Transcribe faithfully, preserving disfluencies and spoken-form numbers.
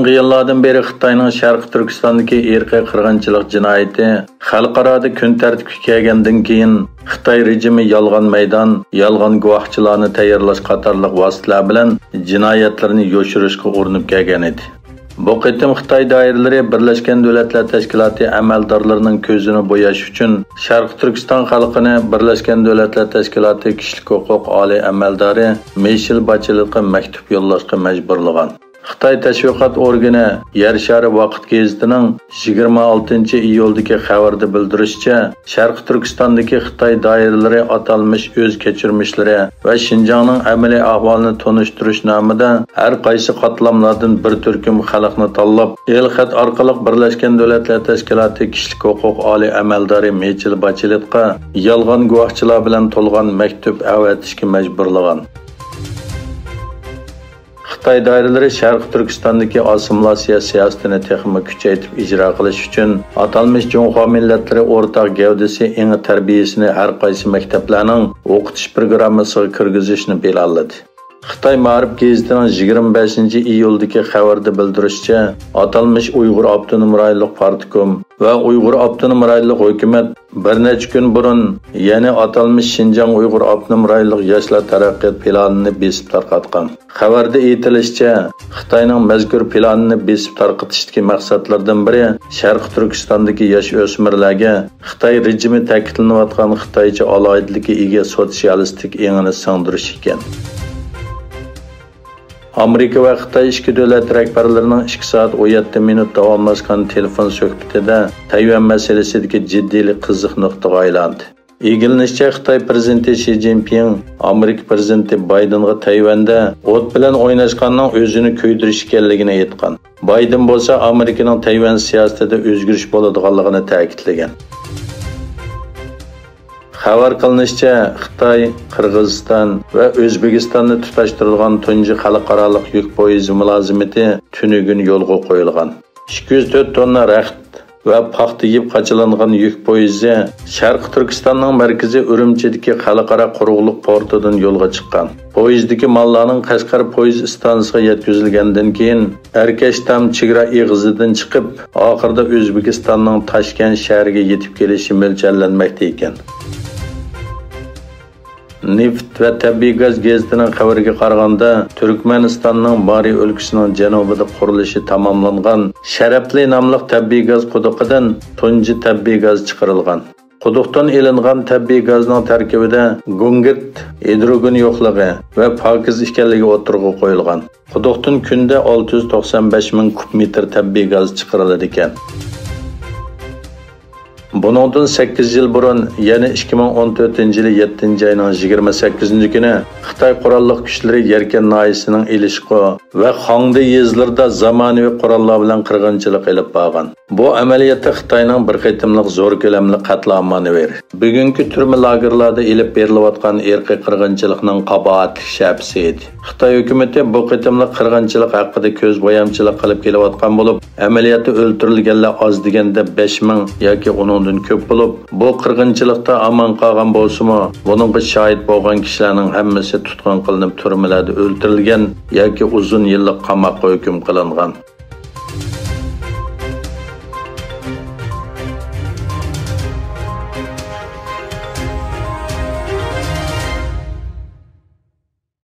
يىللاردىن بېرى خىتاينىڭ شەرقىي تۈركىستاندىكى ئىرقىي قىرغىنچىلىق جىنايىتى خەلقئارادا كۈن تەرتىپكە كەلگەندىن كېيىن، خىتاي رېجىمى يالغان مەيدان، يالغان گۇۋاھچىلارنى تەييارلاش قاتارلىق ۋاسىتىلەر بىلەن جىنايەتلىرىنى يوشۇرۇشقا ئۇرۇنۇپ كەلگەن ئىدى. بۇ قېتىم خىتاي دائىرىلىرى بىرلەشكەن دۆلەتلەر تەشكىلاتى ئەمەلدارلىرىنىڭ كۆزىنى بوياش ئۈچۈن، شەرقىي تۈركىستان خەلقىنى بىرلەشكەن دۆلەتلەر تەشكىلاتى كىشىلىك ھوقۇق ئالىي ئەمەلدارى مىشېل باچېلېتقا مەكتۇپ يوللاشقا مەجبۇرلىغان. خىتاي تەشۋىقات ئورگىنى يەر شارى ۋاقىت گېزىتىنىڭ يىگىرمە ئالتىنچى ئىيۇلدىكى خەۋىرىدە بىلدۈرۈشىچە، شەرقىي تۈركىستاندىكى خىتاي دائىرىلىرى ئاتالمىش ئۆز كەچۈرمىشلىرى ۋە شىنجاڭنىڭ ئەمەلىي ئەھۋالىنى تونۇشتۇرۇش نامىدا ھەر قايسى قاتلاملاردىن بىر تۈركۈم خەلقنى تاللاپ، ئېلخەت ئارقىلىق بىرلەشكەن دۆلەتلەر تەشكىلاتى كىشىلىك ھوقۇق ئالىي ئەمەلدارى مىچېل باچېلېتقا يالغان گۇۋاھچىلار بىلەن تولغان مەكتۇپ ئەۋەتىشكە مەجبۇرلىغان. خىتاي دائىرىلىرى شەرقىي تۈركىستاندىكى ئاسسىمىلياتسىيە سىياسىتىنى تېخىمۇ كۈچەيتىپ ئىجرا قىلىش ئۈچۈن، ئاتالمىش جۇڭخۇا مىللەتلىرى ئورتاق گەۋدىسى ئېڭى تەربىيەسىنى ھەر قايسى مەكتەپلەرنىڭ ئوقۇتۇش پىروگراممىسىغا كىرگۈزۈشنى پىلانلىدى. خىتاي مائارىپ گېزىتىنىڭ يىگىرمە بەشىنچى ئىيۇلدىكى خەۋىرىدە بىلدۈرۈشىچە، ئاتالمىش ئۇيغۇر ئاپتونوم رايونلۇق پارتكوم ۋە ئۇيغۇر ئاپتونوم رايونلۇق ھۆكۈمەت بىر نەچچە كۈن بۇرۇن يەنە ئاتالمىش شىنجاڭ ئۇيغۇر ئاپتونوم رايونلۇق ياشلار تەرەققىيات پىلانىنى بېسىپ تارقاتقان. خەۋەردە ئېيتىلىشىچە، خىتاينىڭ مەزكۇر پىلانىنى بېسىپ تارقىتىشتىكى مەقسەتلىرىدىن بىرى شەرقىي تۈركىستاندىكى ياش ئۆسمۈرلەرگە خىتاي رېجىمى تەكىتلىنىۋاتقان خىتايچە ئالاھىدىلىككە ئىگە سوتسىيالىستىك ئېڭىنى سىڭدۈرۈش ئىكەن. ئامېرىكا ۋە خىتاي ئىككى دۆلەت رەھبەرلىرىنىڭ ئىككى سائەت ئون يەتتە مىنۇت داۋاملاشقان تېلېفون سۆھبىتىدە تەيۋەن مەسىلىسىدىكى جىددىيلىك قىزىق نۇقتىغا ئايلاندى. ئىگىلىنىشىچە، خىتاي پىرېزىدېنتى شى جىنپىڭ ئامېرىكا پىرېزىدېنتى بايدېنغا تەيۋەندە ئوت بىلەن ئويناشقاننىڭ ئۆزىنى كۆيدۈرۈش ئىكەنلىكىنى ئېيتقان. بايدېن بولسا ئامېرىكىنىڭ تەيۋەن سىياسىتىدە ئۆزگىرىش بولىدىغانلىقىنى تەكىتلىگەن. خەۋەر قىلىنىشىچە، خىتاي، قىرغىزىستان ۋە ئۆزبېكىستاننى تۇتاشتۇرىدىغان تۇنجى خەلقئارالىق يۈك پويىزى مۇلازىمىتى تۈنۈگۈن يولغا قويۇلغان. ئىككى يۈز تۆت توننا رەخت ۋە پاختا يېيىپ قاچىلانغان يۈك پويىزى شەرقىي تۈركىستاننىڭ مەركىزى ئۈرۈمچىدىكى خەلقئارا قۇرۇقلۇق پورتىدىن يولغا چىققان. پويىزدىكى ماللارنىڭ قەشقەر پويىز ئىستانسىسىغا يەتكۈزۈلگەندىن كېيىن، ئەركەشتام چېگرا ئېغىزىدىن چىقىپ، ئاخىرىدا ئۆزبېكىستاننىڭ تاشكەنت شەھىرىگە يېتىپ كېلىشى مۆلچەرلەنمەكتە ئىكەن. نېفىت ۋە تەبىئىي گاز گېزىتىنىڭ خەۋىرىگە قارىغاندا، تۈركمەنىستاننىڭ مارى ئۆلكىسىنىڭ جەنۇبىدا قۇرۇلۇشى تاماملانغان شەرەپلى ناملىق تەبىئىي گاز قۇدۇقىدىن تۇنجى تەبىئىي گاز چىقىرىلغان. قۇدۇقتىن ئېلىنغان تەبىئىي گازنىڭ تەركىبىدە گۇڭگىرت، ھىدروگېن يوقلۇقى ۋە پاكىز ئىكەنلىكى ئوتتۇرىغا قويۇلغان. قۇدۇقتىن كۈندە ئالتە يۈز توقسان بەش مىڭ كۇب مېتىر تەبىئىي گاز چىقىرىلىدىكەن. بۇنىڭدىن سەككىز يىل بۇرۇن، يەنى ئىككى مىڭ ئون تۆتىنچى يىلى يەتتىنچى ئاينىڭ يىگىرمە سەككىزىنچى كۈنى خىتاي قوراللىق كۈچلىرى يەركەن ناھىيەسىنىڭ ئېلىشقۇ ۋە خاڭدى يېزىلىرىدا زامانىۋى قوراللار بىلەن قىرغىنچىلىق ئېلىپ بارغان. بۇ ئەمەلىيەتتە خىتاينىڭ بىر قېتىملىق زور كۆلەملىك قەتلىئام مانېۋىرى. بۈگۈنكى تۈرمە لاگېرلاردا ئېلىپ بېرىلىۋاتقان ئىرقىي قىرغىنچىلىقنىڭ قاباھەتلىك شەپىسى ئىدى. خىتاي ھۆكۈمىتى بۇ قېتىملىق قىرغىنچىلىق ھەققىدە كۆز بويامچىلىق قىلىپ كېلىۋاتقان بولۇپ، ئەمەلىيەتتە ئۆلتۈرۈلگەنلەر ئاز دېگەندە بەش مىڭ ياكى ئۇنىڭدىن كۆپ بولۇپ، بۇ قىرغىنچىلىقتا ئامان قالغان بولسىمۇ، بۇنىڭغا شاھىت بولغان كىشىلەرنىڭ ھەممىسى تۇتقۇن قىلىنىپ، تۈرمىلەردە ئۆلتۈرۈلگەن ياكى ئۇزۇن يىللىق قاماققا ھۆكۈم قىلىنغان.